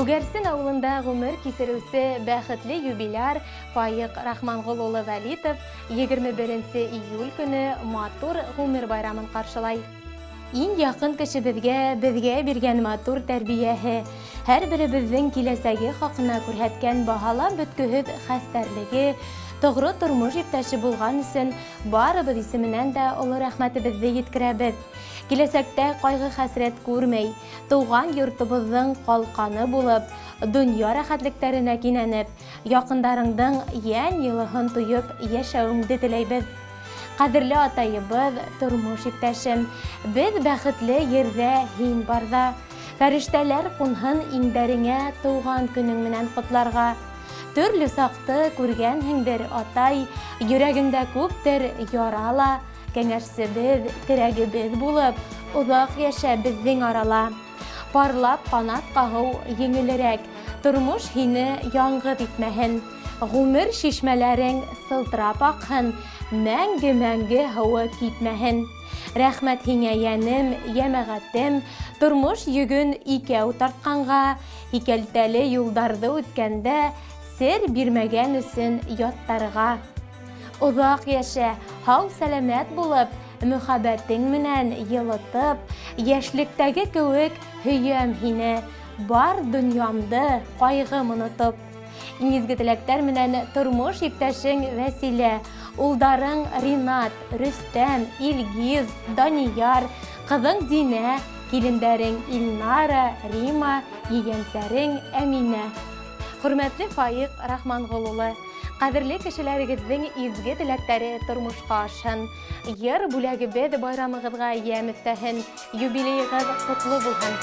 Күгәрсен ауылында ғүмер кисереүсе бәхетле юбиляр Файыҡ Рахманғол улы Вәлитов 21 июль көнө матур ғүмер байрамын ҡаршылай. Иң яҡын кешебеҙгә беҙгә биргән матур тәрбиәһе, һәр беребеҙҙең киләсәге хаҡына күрһәткән баһалап бөткөһөҙ хәстәрлеге, тоғро тормош иптәше булған өсөн барыбыҙ исеменән дә оло рәхмәтебеҙҙе еткерәбеҙ. Киләсәктә ҡайғы-хәсрәт күрмәй, тыуған йортобоҙҙоң ҡалҡаны булып, донъя рәхәтлектәренә кинәнеп, яҡындарыңдың йән йылыһын тойоп йәшәүеңде теләйбеҙ. Ҡәҙерле атайыбыҙ, тормош иптәшем, беҙ бәхетле ерҙә һин барҙа. Фәрештәләр ҡунһын иңдәреңә тыуған көнөң менән ҡотларға. Төрлө саҡты күргәнһеңдер, атай, йөрәгеңдә күптер яра ла, кәңәшсебеҙ, терәгебеҙ булып, оҙаҡ йәшә беҙҙең арала. Парлап ҡанат ҡағыу еңелерәк, тормош һине яңғыҙ итмәһен. Ғүмер шишмәләрең сылтырап аҡһын, мәңге-мәңге һыуы кипмәһен. Рәхмәт һиңә, йәнем, йәмәғәтем, тормош йөгөн икәү тартҡанға, һикәлтәле юлдарҙы үткәндә сер бирмәгән өсөн яттарға. Оҙаҡ йәшә, һау-сәләмәт булып, мөхәббәтең менән йылытып, йәшлектәге кеүек һөйәм һине, бар донъямды ҡайғым онотоп. Иң изге теләктәр менән тормош иптәшең Вәсилә, улдарың Ринат, Рөстәм, Илгиз, Данияр, ҡыҙың Динә, килендәрең Илнара, Рима, ейәнсәрең Әминә. Хөрмәтле Фаиҡ Рахманғол улы, ҡәҙерле кешеләрегеҙҙең изге теләктәре тормошҡа ашһын. Йыр бүләгебеҙ байрамығыҙға йәм өҫтәһен. Юбилейығыҙ ҡотло булһын!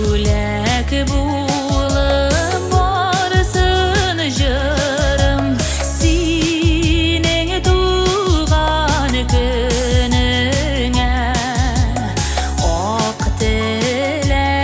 Бүләк булып барсын җырым синең туган көнеңә. Ак теләкләр.